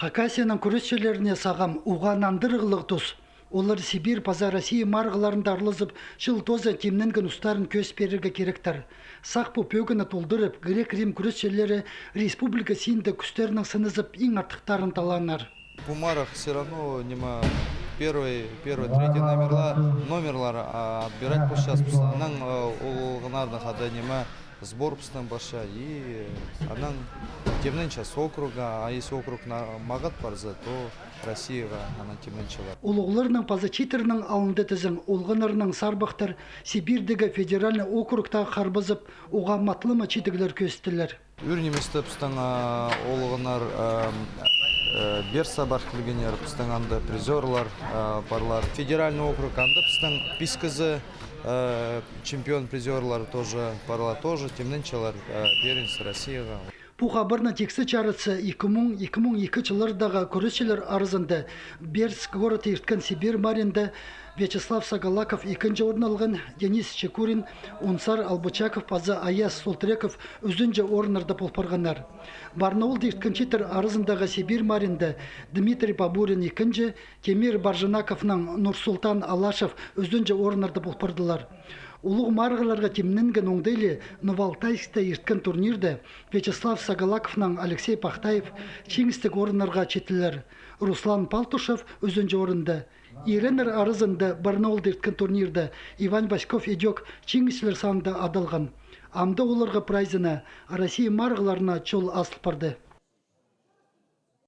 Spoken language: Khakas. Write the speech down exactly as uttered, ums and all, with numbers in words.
Хакасияның кӱресчілеріне сағам уғаа нандырығлығ тус. Олар Сибирь паза Россия марығларында аралазып, чыл тооза тимненген устарын кӧзіт пирерге киректер. Сах пу пӧгінні толдырып, грек-рим кӱресчілері республика синінде кӱстерінең сынызып, иң артыхтарын талааннар. Пу марығ всё равно, ниме, первый, первый, третий номерлар, номерлар, а, отбирать полчаспыс. Анаң, а, олғаннарны хада, ниме, сбор пістің парча, и анаң тимненчебіс округха, а если округ на-, мағат парза, то Россияға анаң тимненчебіс. Улуғларның паза чииттернің алнында тізең, олғаннарның сарбахтар Сибирьдегі федеральный округтағы харбазып, уғаа матлама чидіглер кӧзіттілер. Ӱр ниместе пістің, а, олғаннар, а, э, Берсте пар килгеннер, пістің анда призёрлар, а, парлар. Федеральный округ, анда пістің пис кізі, э, чемпион-призёрлар тоже парлар, тоже тимненчелер, э, первенство Россияға. Пу хабарны тиксі чарытса, ікі муң, ікі муң ікі чыллардағы кӱресчілер аразында Берс город ирткен Сибирь марығында Вячеслав Сагалаков ікінҷі орын алған, Денис Чекурин, Унсар Албучаков паза Аяс Султреков ӱзінҷі орыннарда пол парғаннар. Барнаулда ирткен чииттер аразындағы Сибирь марығында Дмитрий Бабурин ікінҷі, Темир Баржанаковнаң Нурсултан Алашев ӱзінҷі орыннарда пол пардылар. Улуғ марығларға тимненген оңдайлы Новоалтайскта ирткен турнирде Вячеслав Сагалаковнаң Алексей Пахтаев чиңістіг орыннарға читтілер. Руслан Палтушев ӱзінҷі орында. Иреннер аразында Барнаулда ирткен турнирде Иван Васьков ідӧк чиңісчілер санында адалған. Амды оларға прайзына, Россия марығларына чол азыл парды.